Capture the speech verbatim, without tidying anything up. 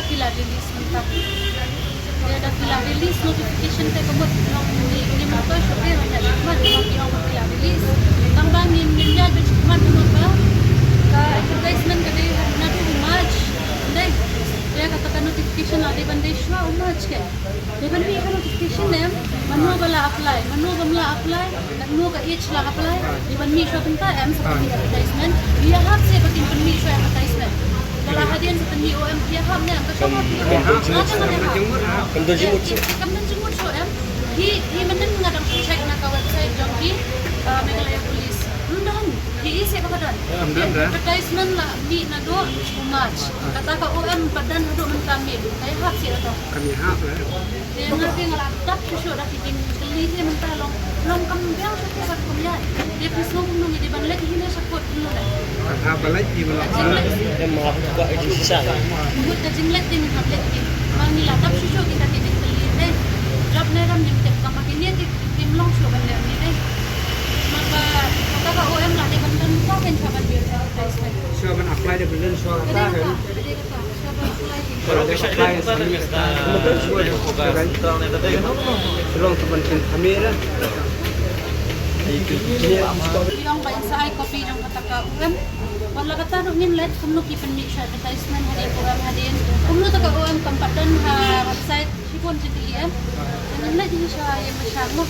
Ki la release mynta. Te da ki la release notification te ka mut long ni ni mynta shu te hanya khmat, namar ki ong ba ki la release. Tang ba ngin ngin ïaid ba khmat namar ba ka advertisement ka dei naduh u March. Dei. Te kata ka notification la dei ban dei shuwa u March ke. Dei ban mih ka notification em. Mano ba la apply, mano bym la apply. Katno ka age la apply, i ban mih shuwa bynta em sa pynmih advertisement, ïa hap seh ba kin pynmih shuwa advertisement. Ka la hadien sa pynmih o em ïa hap ne em ka shong hap ïa hap. Kam don jingmut shuh. Kam don jingmut shuh em. Hi hi mynnin nga dang check na ka website jong ki, uh, Meghalaya Police. Ym don. Hi i seh ba ka don. Advertisement la mih naduh u March. Kata ka o em pat don haduh mynta mih. Ka ïa hap seh kata. Kam ïa hap la. Te nga te nga la dap shuh shuh da ki jingkylli hi mynta long long kam biang shuh shuh ka kum ïa. Te phi sngew kumno ngi dei ban leit hi ne sha court kumno ne? Ka ba leit hi mynta. Ka jingleit. Em ma ba ka jingshai. Mut ka jingleit te ngi hap leit hi. Ma ngi la dap shuh shuh kita ki jingkylli te. Jop ne ram ngim tip ka ma kine ki kim long shuh ban leit hi te. Ma ka kata ka O M la dei ban ban ka kan sha ban ïa. Sha ban apply da ban sha kata kan. Ka dei kata. Sha ban apply. Ïong ba in sa ai copy jong kata ka O M. Wat la kata ruh ngin leit kumno ki pynmih sha advertisement hadien O M hadien. Kumno ta ka O M kam pat don ha website shibun jingkylli em. Ngin leit sha ïa ma sha mo.